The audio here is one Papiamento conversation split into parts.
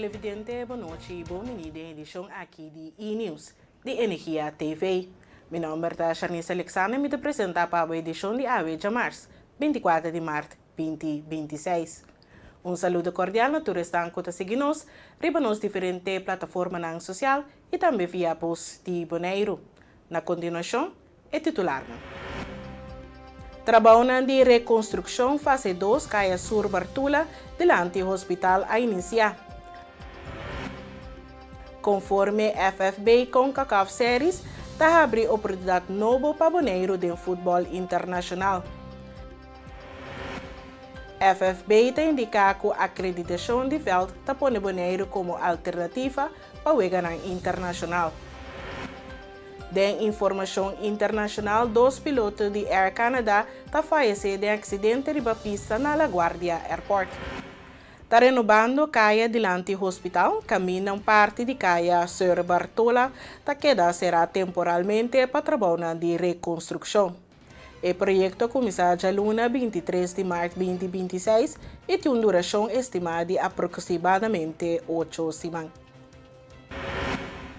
Televidente, bon nochi i bon bini den edishon aki di E-News di Energia TV. Mi nòmber ta Sharnice Alexander i mi ta presentá pa bo edishon di awe djamars, 24 di mart 2026. Un saludo kordial na tur esnan ku ta sigui nos riba nos diferente plataformanan sosial i tambe via Bos di Boneiru. Na kontinuashon, e titularnan. Trabounan di rekonstrukshon fase dos Kaya Sur Bartula dilanti hospital a inisiá. Konforme FFB Concacaf Series ta habri oportunidat nobo pa Boneiru den futbòl internashonal. FFB ta indiká ku akreditashon di vèlt ta pone Boneiru komo alternativa pa weganan internashonal. Den informashon internashonal dos piloto di Air Canada ta fayesé den aksidente riba pista na LaGuardia Airport. Ta renobando kaya dilanti hospital, kaminda un parti di kaya Sir Bartola ta keda será temporalmente pa trabounan di rekonstrukshon. E proyekto a kuminsá djaluna 23 di mart 2026 i tin un durashon estimá di aproksimadamente ocho siman.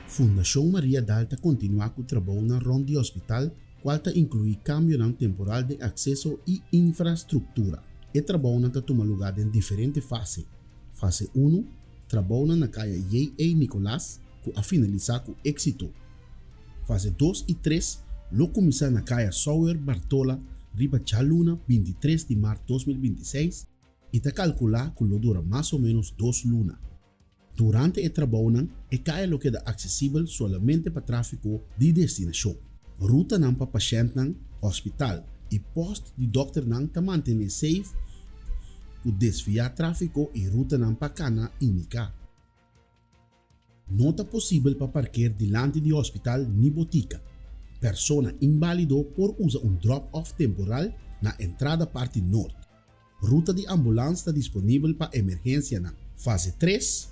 Fundashon Maria Daal ta kontinuá ku trabounan rònt di hospital, kual ta inkluí kambionan temporal den akseso i infrastruktura. E trabounan ta tuma lugá den diferente fase. Fase unu, Trabounan na kaya JA. Nicolaas ku a finalisá ku éksito. Fase dos i tres lo kuminsá na kaya Sauer Bartola riba djaluna 23 di mart 2026 i ta kalkulá ku lo dura mas o ménos dos luna. Durante e trabounan, e kaya lo keda aksesibel solamente pa tráfiko di destinashon. Rutanan pa pashèntnan, hospital i pòst di dòkternan ta mantené seif ku desviá tráfiko i rutanan pa kana indiká. No ta posibel pa parker dilanti di hospital ni botika. Persona inbálido por usa un drop-off temporal na entrada parti nort. Ruta di ambulans ta disponibel pa emergensianan. Fase tres,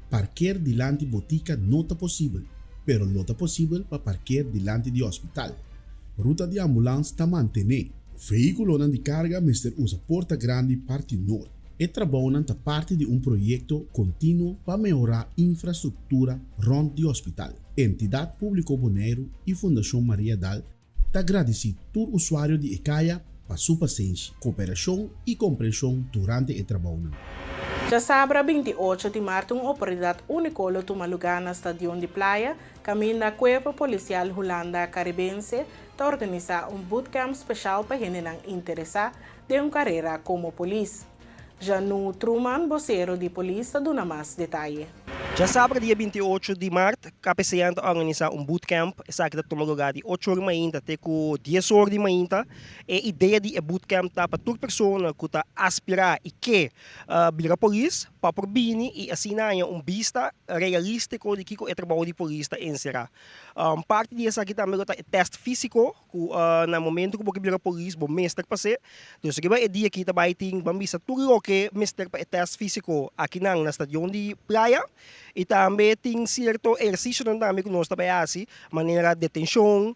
Parker dilanti botika no ta posibel, pero lo ta posibel pa parker dilanti di hospital. Ruta di ambulans ta mantené. Vehíkulonan di karga mester usa porta grandi parti nort. E trabounan ta parti di un proyekto kontinuo pa mehorá infrastruktura rònt di hospital. Entidat Públiko Boneiru i Fundashon Maria Dal Ta gradisí tur usuario di e kaya pa su pasenshi, koperashon i komprenshon durante e trabounan. Djasabra 28 di mart un oportunidat úniko lo tuma lugá na Stadion di Playa kaminda Kuerpo Polisial Hulanda Karibense ta organisá un bootcamp speshal pa hendenan interesá den un karera komo polis. Janu Truman, bosero di polis ta duna mas detaye. Djasabra dia 28 di mart, KPCN ta organisá un bootcamp. Esaki ta tuma lugá di ocho or di mainta te ku dies or di mainta. E idea di e bootcamp ta pa tur persona ku ta aspirá i ke bira polis pa por bini i asina haña un bista realístiko di kiko e trabou di polis ta enserá. Parti di esaki tambe lo ta e tèst físiko ku na momento ku bo ke bira polis bo mester pas'é. Dus riba e dia aki ta bai tin ban bisa tur loke mester pa e tèst físiko akinan na stadion di Playa. I tambe tin sierto ehersisionan tambe ku nos ta bai hasi, manera detenshon,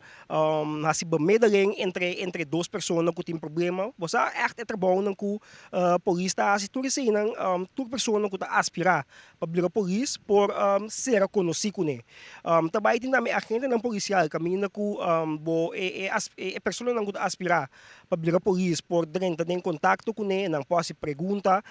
hasi bemiddeling entre entre dos persona ku tin problema. Bo sa ègt e trabounan ku polis ta hasi, tur eseinan tur persona ku ta aspirá pa bira polis por sera konosí kuné. Ta bai tin tambe agentenan polisial kaminda ku bo e e personanan ku ta aspirá pa bira polis por drenta den kontakto kuné, nan por hasi pregunta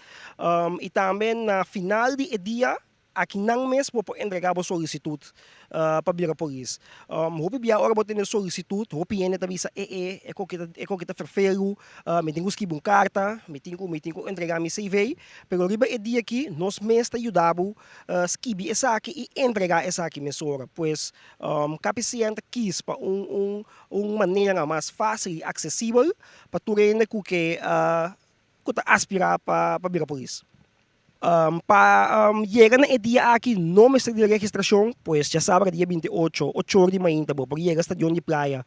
i tambe na final di e dia aki nan mes bo por entregá bo solisitut pa bira polis. Hopi bia ora bo tene solisitut hopi hende ta bisa e e e koki ta e koki ta ferfelu, mi tin ku skibi un karta, mi tin ku mi tin ku entregá mi CV, pero riba e dia aki nos mes ta yuda bo skibi esaki i entregá esaki mesora. Pues KPCN ta kis pa un un Un manera mas fásil i aksesibel pa tur hende ku ke ku ta aspirá pa bira polis. Pa yega na e dia aki no mester di registrashon, pues djasabra dia 28, ocho or di mainta bo por yega stadion di Playa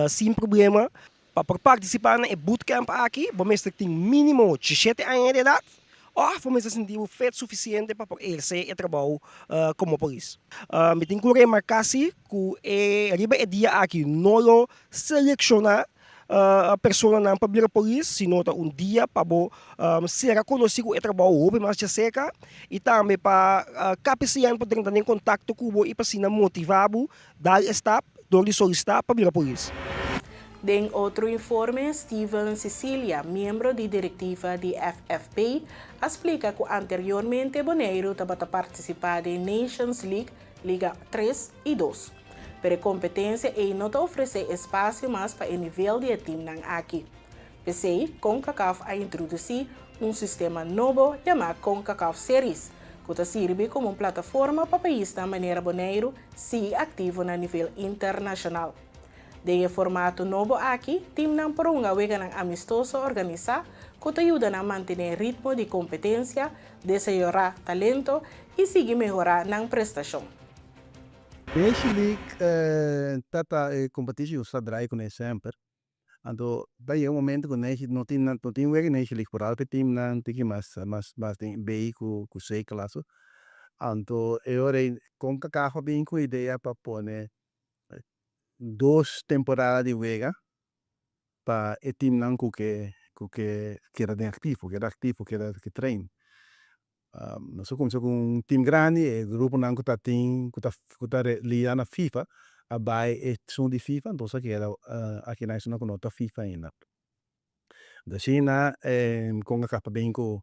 sin problema. Pa por partisipá na e bootcamp aki bo mester tin mínimo 17 aña di edat òf bo mester sinti bo fet sufisiente pa por ehersé e trabou komo polis. Mi tin ku remarká si ku e riba e dia aki no lo selekshoná. Personanan pa bira polis, sino ta un dia pa bo sera konosí ku e trabou hopi mas djaserka i tambe pa KPCN por drenta den kontakto ku bo i pa asina motivá bo dal e stap dor di solisitá pa bira polis. Den otro informe, Steven Cicilia, miembro di direktiva di FFP, a splika ku anteriormente Boneiru tabata partisipá den Nations League Liga tres i dos. Pero e kompetensia ei no ta ofresé espasio mas pa e nivel di e timnan aki. P'esei, Concacaf a introdusí un sistema nobo yamá Concacaf Series, ku ta sirbi komo un plataforma pa paisnan manera Boneiru sigui aktivo na nivel internashonal. Den e formato nobo aki, timnan por hunga weganan amistoso organisá ku ta yuda nan mantené ritmo di kompetensia, desayorá talento i sigui mehorá nan prestashon. Nation League ta ta e competitie cu sa draai cune semper, anto ta yega un momento cu Nation no tin no tin wega Nation League por algo e teamnan tin ki mas mas mas den B cu C clase, anto e ora ey Concacaf a bin cu idea pa pone dos temporada di wega pa e teamnan cu ke cu ke keda den activo, keda activo, keda ke train. Nos a cuminsa cu un team grandi, e gruponan cu ta tin cu ta cu ta lidia na FIFA a bay esun di FIFA, entonces a keda akinan esunnan cu no ta FIFA ainda. Asina Concacaf a bin cu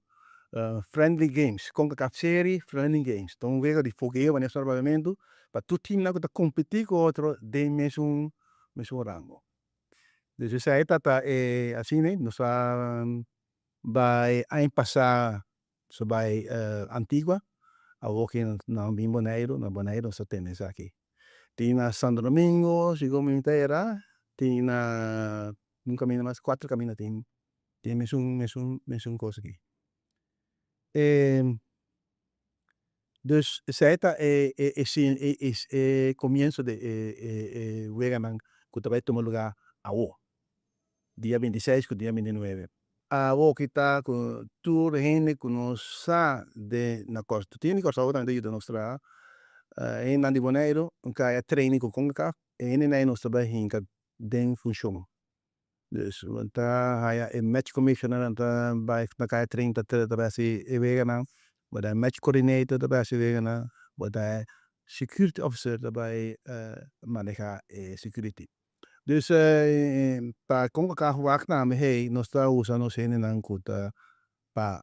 friendly games, Concacaf serie friendly games, ta un wega di fogeo manera su papiamentu pa tur teamnan cu ta competi cu otro den mesun mesun rango. Dus esei ta ta e asina nos a bai aña pasa nos a bai Antigua, awor ki nan bin Boneiru, na Boneiru nos a tene esaki. Tin na Santo Domingo segun mi ta era, tin na un kaminda mas kuater kaminda tin tin mesun mesun mesun kos aki. Dus esei ta e e e e komienso di e e weganan ku ta bai tuma lugá awo, dia 26 ku dia 29. Awo ki ta ku tur hende ku nos sa den na Kòrsou, tin hende di Kòrsou tambe ta yuda nos traha, hendenan di Boneiru kaya training ku Concacaf, e hendenan nos ta bai hinka den funshon. Dus bo ta haya e match commissioner nan ta bai na kaya 30 ta bai hasi e weganan, bo ta match coordinator ta bai hasi e weganan, bo ta security officer ta bai maneha e security. Dus pa Concacaf wak tambe hey nos ta usa nos hendenan ku ta pa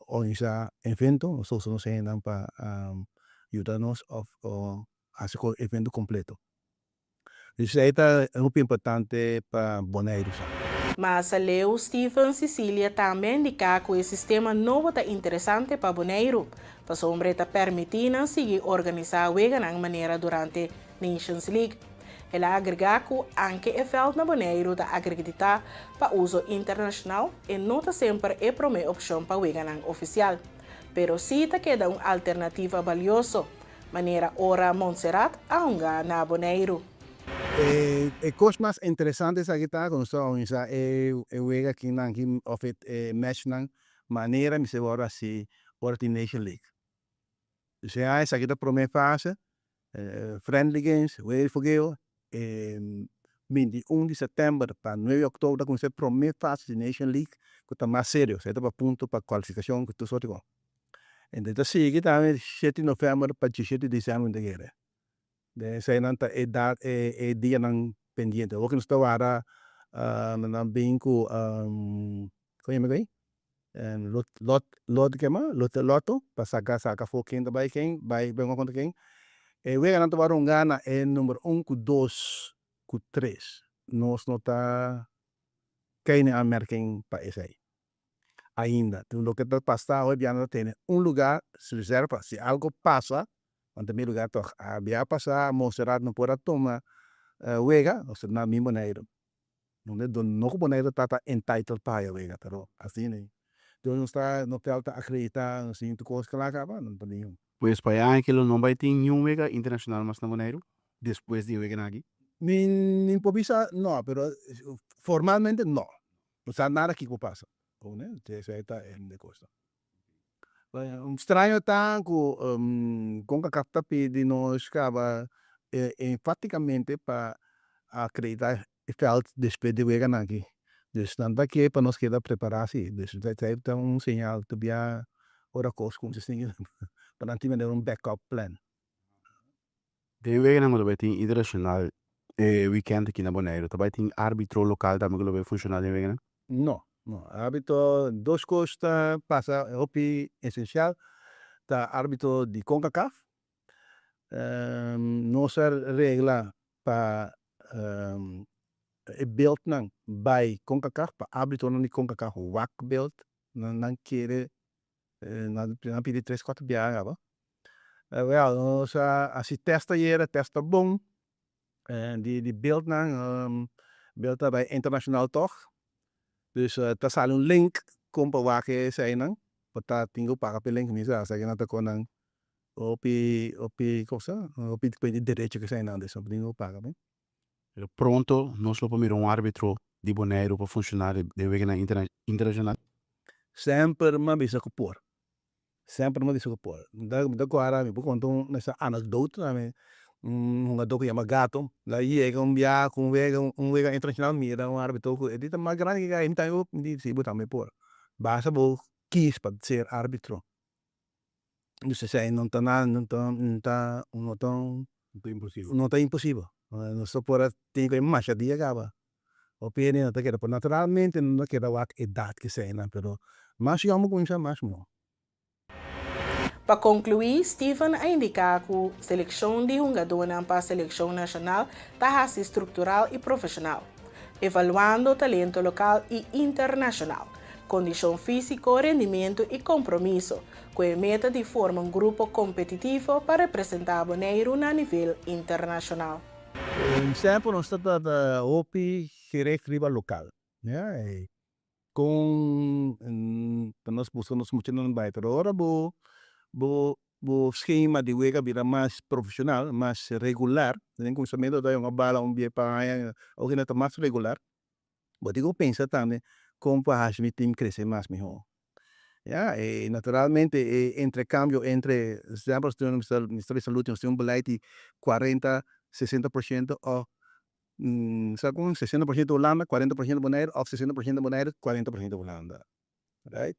organisa evento, nos ta usa nos hendenan pa yuda nos of hasi evento completo. Esei ta hopi importante pa Boneiru sa. Mas aleu, Steven Cicilia tambe a indiká ku e sistema nobo ta interesante pa Boneiru, pasobra e ta permití nan sigui organisá weganan manera durante Nations League. El a agregá ku anke e vèlt na Boneiru ta akreditá pa uso internashonal, e no ta semper e promé opshon pa weganan ofisial. Pero sí ta keda un alternativa balioso. Manera ora Montserrat a hunga na Boneiru. E kos mas interesante esaki ta ku nos ta organisa e wega akinan aki of e matchnan manera mester wòrdu hasi ora tin Nation League. Sea esaki ta prome fase, friendly games, wega di fogeo, e 21 di sèptèmber pa 9 di òktober ta kuminsá e prome fase di Nation League ku ta mas serio, esei ta pa punto pa kualifikashon ku tur sorti kos. Ente ta sigui tambe 7 di novèmber pa 17 di desèmber mi ta kere. Den eseinan ta e dat e e dianan pendiente. Awor ku nos ta warda nan bin ku kon yama esei? Lot lot lot kema lot loto pa saka saka afó ken ta bai ken bai bai kontra ken. E weganan ta wòrdu hungá na e number un ku dos ku tres. Nos no ta kai den aanmerking pa esei. Ainda. Loke ta pasa hoy bia no ta tene un lugar reserva si algo pasa nan ta mi lugar tog. A bia pasa Monserrat no por a tuma wega nos ta na mi Boneiru. No ku Boneiru ta ta entitled pa haya wega pero asina ei. Entonces nos ta nos tel ta acredita nos tin tur kos kla kaba nan ta bin. Pues pa e aña aki lo no bai tin niun wega internacional mas na Boneiru despues di e weganan aki? Mi mi por bisa no pero formalmente no. No sa nada kiko pasa. Esei ta e kos. Un straño ta ku Concacaf ta pidi nos kaba enfaticamente pa acredita. veld despues di weganan aki. Dus nan ta ke pa nos keda prepará si. Dus esei ta un señal ta bia ora kos kumsa sigui pa nan tin manera un backup plan. Den weganan ku ta bai tin internashonal e wikènt aki na Boneiru ta bai tin árbitro lokal tambe ku lo bai funshoná den weganan? No, no. Árbitro dos kos ta pasa hopi esensial ta árbitro di Concacaf. Nos a regla pa e beeldnan bai Concacaf pa árbitonan di Concacaf wak beeld nan kere Nan a pidi tres cuatro biaha caba. Well, nos a haci test ayera, test ta bon. Di di beeldnan, beeld ta bay internacional toch. Dus ta sali un link con pa wak eseinan. Bo ta tin cu paga pa e link, mi sa esaki nan ta con nan hopi hopi cosa, hopi di derecho cu eseinan, dus bo tin cu paga pa. Pero pronto nos lo por mira un arbitro di Boneiru pa funshoná den weganan internashonal? Semper mi a bisa ku por. Semper mi a bisa ku por. Mi ta kòrda mi por konta un esa anekdota tambe. Un hungadó ku yama Gato la yega un biaha ku un wega un wega internashonal mira un arbitro ku e di ta mas grandi ke mi tambe por. Mi di si bo tambe por. Basta bo kis pa ser arbitro. Dus esei no ta nada, no ta, no ta, no ta, no ta imposibel. Nos ta por a tin ku e masha dia kaba. Hopi hende no ta kere, pero naturalmente no ta kere wak edat ku eseinan, pero mas yòn bo kuminsá mas mihó. Pa konkluí, Steven a indiká ku selekshon di hungadónan pa selekshon nashonal ta hasi struktural i profeshonal. Evaluando talento lokal i internashonal, kondishon físiko, rendimentu i kompromiso, ku e meta di forma un grupo kompetitivo pa representá Boneiru na nivel internashonal. Semper nos ta trata hopi gericht riba lokal, ya, Kon ta nos buska nos muchanan bai pero ora bo bo bo schema di wega bira mas profesional mas regular den kuminsamentu ta yonga bala un bia pa aña oki nan ta mas regular bo tin ku pensa tambe kon pa haci mi team crece mas miho ya e naturalmente e entrecambio entre semper mi ta bisa nos tin un beleid di cuarenta sesenta por ciento of Sa kon 60% Hulanda, 40% Boneiru òf 60% Boneiru, 40% Hulanda. Right?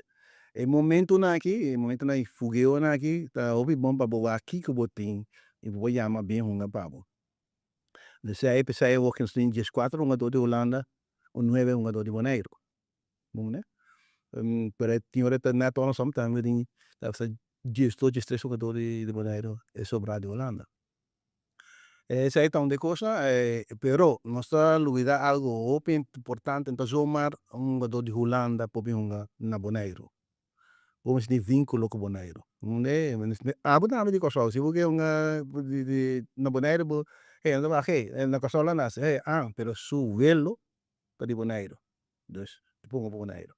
E momentunan aki, e momentunan di fugeonan aki ta hopi bon pa bo wak kiko bo tin i bo por yama bin hunga pa bo. Esei p'esei awor nos tin dieskuater hungadó di Hulanda un nuebe hungadó di Boneiru. Bon ne? Pero e tin ora ta nèt andersom tambe tin ta diesdos, diestres hungadó di Boneiru e sobrá di Hulanda. Esei ta un di e kosnan, pero nos ta lubida algu hopi importante, no ta zomaar un hungadó di Hulanda por bin hunga na Boneiru. Bo mester tin vínkulo ku Boneiru. Abo tambe di Kòrsou, si bo ke hunga na Boneiru bo, hey, nan ta wak, hey, na Kòrsou lo a nase, hey, ah, pero su welo ta di Boneiru, dus e por hunga pa Boneiru.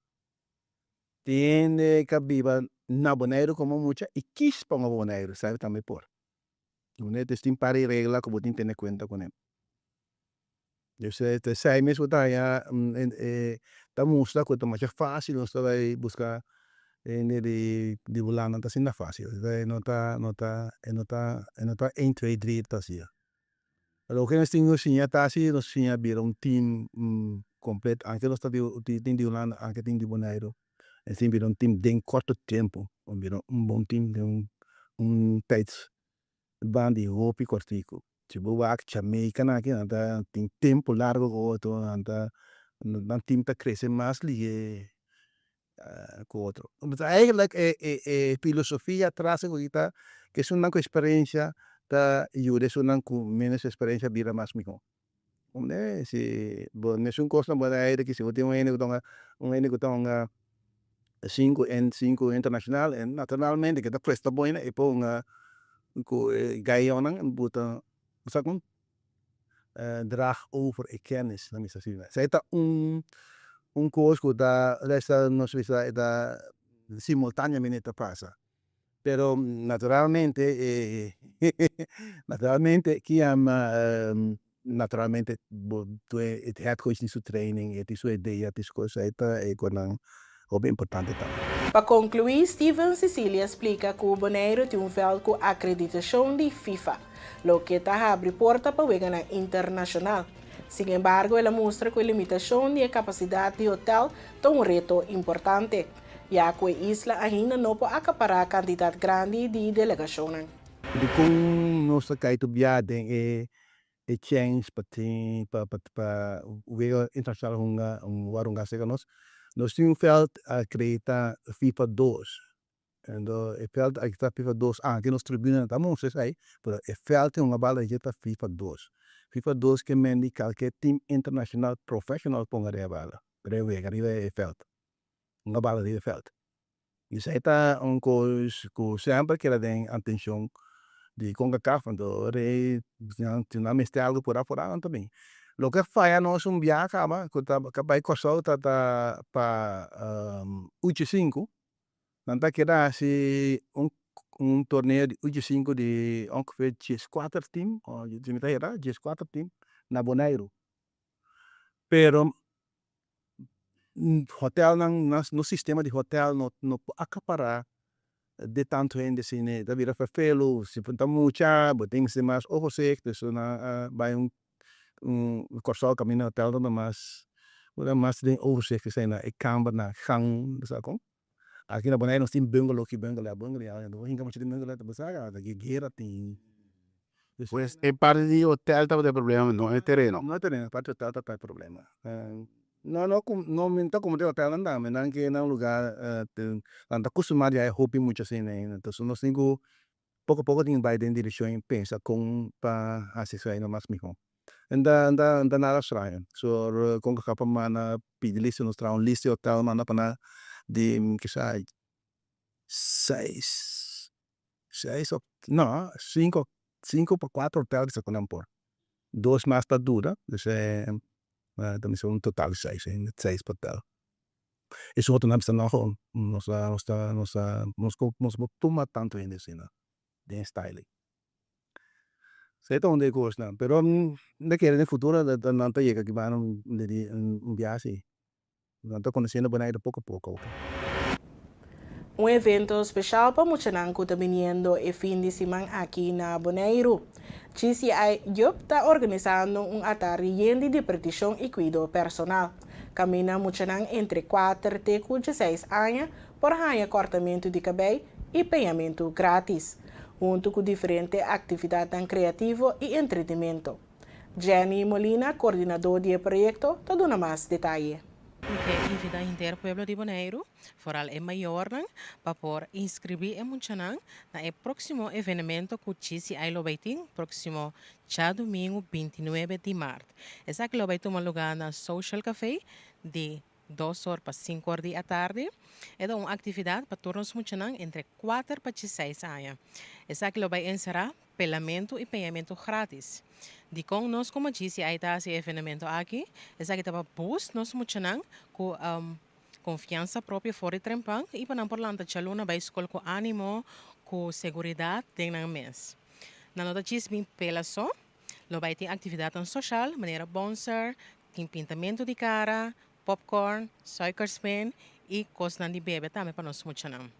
Tin hende ka biba na Boneiru komo mucha i kis pa hunga pa Boneiru, esaki tambe por. Boneiru tin par di regla ku bo tin tene kuenta kuné. Dus ta esei mes bo ta haña ta mustra ku ta masha fásil nos ta bai buska hende di Hulanda, no ta asina fásil. E no ta no ta e no ta e no ta ein twee drie ta asina. Loke nos tin ku siña ta si nos siña bira un team kompleto anke nos ta tin di Hulanda anke tin di Boneiru. Nos tin bira un team den korto tempu, nos bira un bon team den un tijdsbaan di hopi kortiku. Si bo wak Jamaica nan aki nan ta tin tempu largu ku otro, nan ta nan team ta krese mas lihe ku otro. Eigenlijk e e filosofia atras aki ta ku esunnan ku eksperensia ta yuda esunnan ku menos eksperensia bira mas miho. Si bo mesun kos na Bonaire ki si bo tin un hende ku ta hunga un hende ku ta hunga sinku en sinku internashonal naturalmente ke ta presta bon e por hunga ku e gayonnan bo ta bo sa kon draag over e kennis nan bisa asina. Esei ta un un kos ku ta nos bisa e ta simultaneamente ta pasa. Pero naturalmente naturalmente ki yama naturalmente bo e head coach tin su training e tin su idea tin su cosa e ta e konan hopi importante tambe. Pa konkluí, Steven Cecilia splika ku Boneiru tin un vèlt ku akreditashon di FIFA, loke ta habri porta pa weganan internashonal. Sin embargo, el a mustra ku e limitashon di e kapasidat di hotel ta un reto importante, ya ku e isla ainda no por akapará kantidat grandi di delegashonnan. Dikon nos ta kai tur bia den e e chèns pa tin pa pa pa wega internashonal hunga wòrdu hunga serka nos? Nos tin un vèlt akreditá fifa dos. Anto e vèlt aki ta fifa dos anke nos tribuna ta mustra esei pero e vèlt di hunga bal aki ta fifa dos. Fifa dos ke men di kalke tim internashonal profeshonal ponga riba e bala riba e wega riba e vèlt hunga bala riba e vèlt. Esei ta un kos ku semper keda den atenshon di Concacaf anto ora ei si nan mester algu purá purá nan ta bin. Loke a faya nos un biaha kaba ku ta bai Kòrsou ta ta pa uchi sinku Nan ta keda hasi un un torneo di uchi sinku di ongeveer dieskuater tim, si mi ta hera, dieskuater tim na Boneiru. Pero hotelnan, nos sistema di hotel no no por akapará de tantu hende asina, ta bira ferfelu, si bo ta mucha bo tin mester mas overzicht, dus nan a bai un un Kòrsou kaminda hotel ta mas bo ta mas den overzicht esei e kambernan gang bo sa kon. Aki na Bonaire nos tin bungalow ki bungalow bungalow ya bo hinka mucha den bungalow bo sa ta guera tin. Pues e parti di hotel tabata e problema no e tereno. No e tereno e parti hotel tabata e problema. No no no mi ta como den hotelnan tambe nan ke nan lugar nan ta kustumá di haya hopi mucha asina entonces nos tin ku Poko poko tin bai den direkshon i pensa kon pa hasi esei mas mihó. N ta n ta n ta nada straño. So kon ku pa manda pidi lista nos traha un lista di hotel manda pa nan di kisa seis seis of no sinku sinku pa kuater hotel kisa ku nan por. Dos mas ta duda dus ta mester un total di seis seis hotel. Esun otro nan bisa no nos ta nos ta nos ta nos nos por tuma tantu hende asina den style ei. Esei ta un di e kosnan pero mi ta kere den futuro nan ta yega aki banda un biaha asi. Nan ta konosiendo Boneiru poko poko. Un evento speshal pa muchanan ku ta biniendo e fin di siman aki na Boneiru. GCI Yup ta organisando un atardi yen di dibertishon i kuido personal. Kaminda muchanan entre kuater te ku dieseis aña por haña kòrtamentu di kabei i peñamentu grátis, huntu ku diferente aktividatnan kreativo i entretenimento. Jenny Molina, kordinadó di e proyekto, ta duna mas detaye. Mi ke invitá henter pueblo di Boneiru, foral e mayornan, pa por inskribí e muchanan na e próksimo evenemento ku GCI lo bai tin próksimo djadumingu bintinuebe di mart. Esaki lo bai tuma lugá na Social Café di dos or pa sinku or di atardi. E ta un aktividat pa tur nos muchanan entre kuater pa dieseis aña. Esaki lo bai enserá Pelamentu i peñamentu gratis. Dikon nos komo GCI ta hasi e evenemento aki? Esaki ta pa boost nos muchanan ku konfiansa propio for di trempan i pa nan por lanta djaluna bai skol ku animo, ku seguridat den nan mes. Nan no ta djis bin pela so, lo bai tin aktividatnan soshal manera bonser, tin pintamentu di kara, popcorn, suikerspin i kosnan di bebe tambe pa nos muchanan.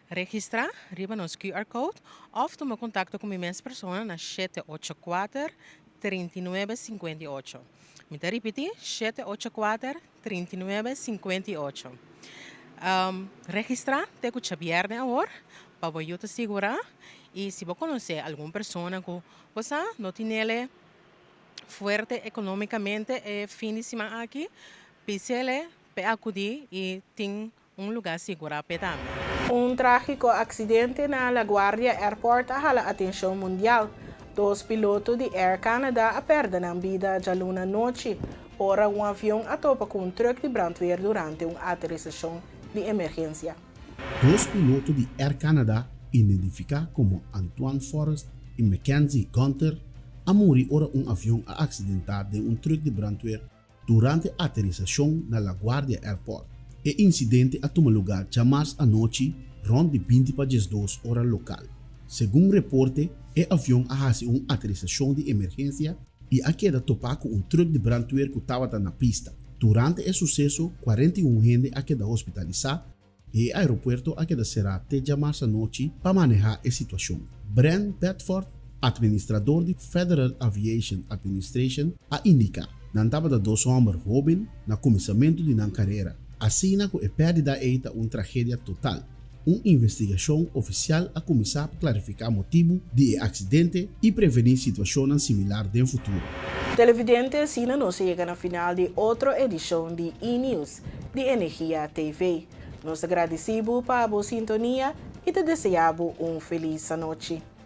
Registrá riba nos QR code òf tuma kontakto ku mi mes persona na 784 39 58. Mi ta ripití, 784 39 58. Registrá te ku djabièrnè awor pa bo yu ta sigurá i si bo konosé algun persona ku bo sa no tinele fuerte economicamente e fin di siman aki, pisele p'e acudi y tin un lugar sigura p'e tambe. Un trágiko aksidente na LaGuardia Airport a hala atenshon mundial. Dos piloto di Air Canada a pèrdè nan bida djaluna nochi, ora un avion a topa ku un trùk di brandweer durante un aterisashon di emergensia. Dos piloto di Air Canada, identifiká komo Antoine Forest i Mackenzie Gunter, a muri ora un avion a aksidentá den un trùk di brandweer durante aterisashon na LaGuardia Airport. E insidente a tuma lugá djamars anochi rònt di binti pa 12 ora lokal. Segun reporte, e avion a hasi un aterisashon di emergensia i a keda topá ku un trùk di brandweer ku tabata na pista. Durante e suseso, 41 hende a keda hospitalisá i e aeropuerto a keda será te djamars anochi pa manehá e situashon. Brent Bedford, atministrador di Federal Aviation Administration, a indiká. Nan tabata dos hòmber hóben na kuminsamentu di nan karera. Asina ku e pèrdida ei ta un tragedia total. Un investigashon ofisial a kuminsá pa klarifiká motibu di e aksidente i prevení situashonnan similar den futuro. Televidente, asina nos a yega na final di otro edishon di E-News di Energia TV. Nos ta gradisí bo pa bo sintonia i ta deseá bo un felis anochi.